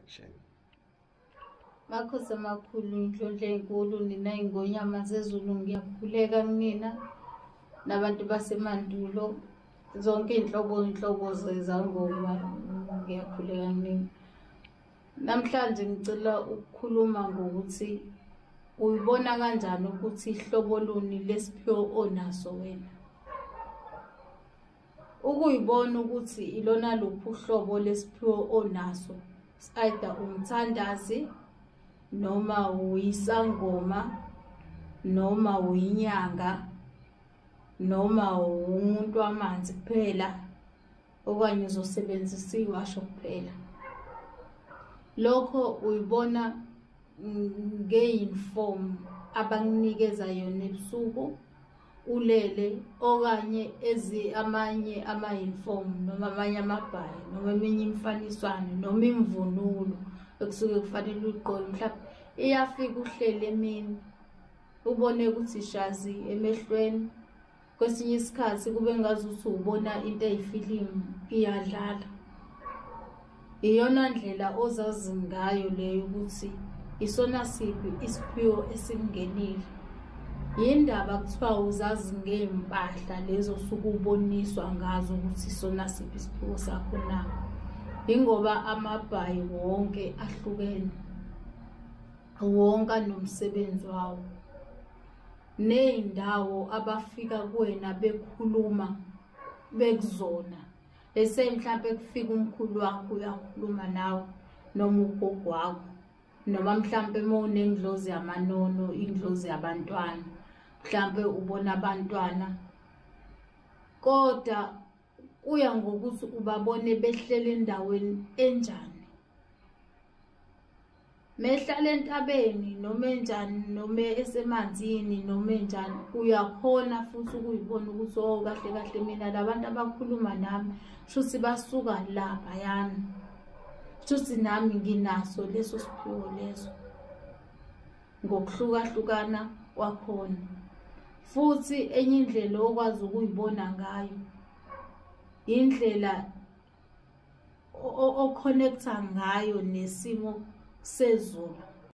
Action. Makhosi amakhulu, inhlonhla enkulu, nina ingonyama zezulu, ngiyakhuleka kunina nabantu basemandulo, zonke iy'nhlobo iy'nhlobo zezangoma, ngiyakhuleka kunina. Namhlanje ngicela ukukhuluma ngokuthi uyibona kanjani ukuthi hlobo luni lesiphiwo onaso wena. Ukuyibona ukuthi ilona luphi uhlobo lesiphiwo onaso, either umthandazi noma uyisangoma noma uyinyanga noma umuntu wamanzi kuphela, okanye uzosebenzisa iwasho kuphela. Lokho uyibona nge-uniform abakunikeza yona ebusuku ulele, okanye amanye ama-uniform noma amanye amabhayi noma eminye imifaniswano noma imvunulo ekusuke kufanele uyigqoke. Mhlawumbe iyafika uhlele emini ubone ukuthi shazi emehlweni, kwesinye isikhathi kube ngazuthi ubona into eyifilimu iyadlala. Iyona ndlela ozazi ngayo leyo ukuthi isona siphi isiphiwo esikungenile. Yindaba kuthiwa uzazi ngey'mpahla lezo osuke uboniswa ngazo ukuthi isona siphi isiphiwo sakho na? Yingoba amabhayi wonke ahlukene, wonke anomsebenzi wawo. Ney'ndawo abafika kuwena bekhuluma bekuzona, bese mhlampe kufika umkhulu wakho uyakhuluma nawe noma ugogo wakho, noma mhlampe uma unendlozi yamanono, indlozi yabantwana, mhlampe ubona abantwana, kodwa kuya ngokuthi ubabone behlele endaweni enjani. Mehlala entabeni noma enjani, noma esemanzini noma enjani, uyakhona futhi ukuyibona ukuthi oh, kahle kahle mina labantu abakhuluma nami shuthi basuka laphayana, shuthi nami nginaso leso siphiwo leso, ngokuhlukahlukana kwakhona. Futhi enye indlela okwazi ukuyibona ngayo indlela o-connect-a ngayo nesimo sezulu.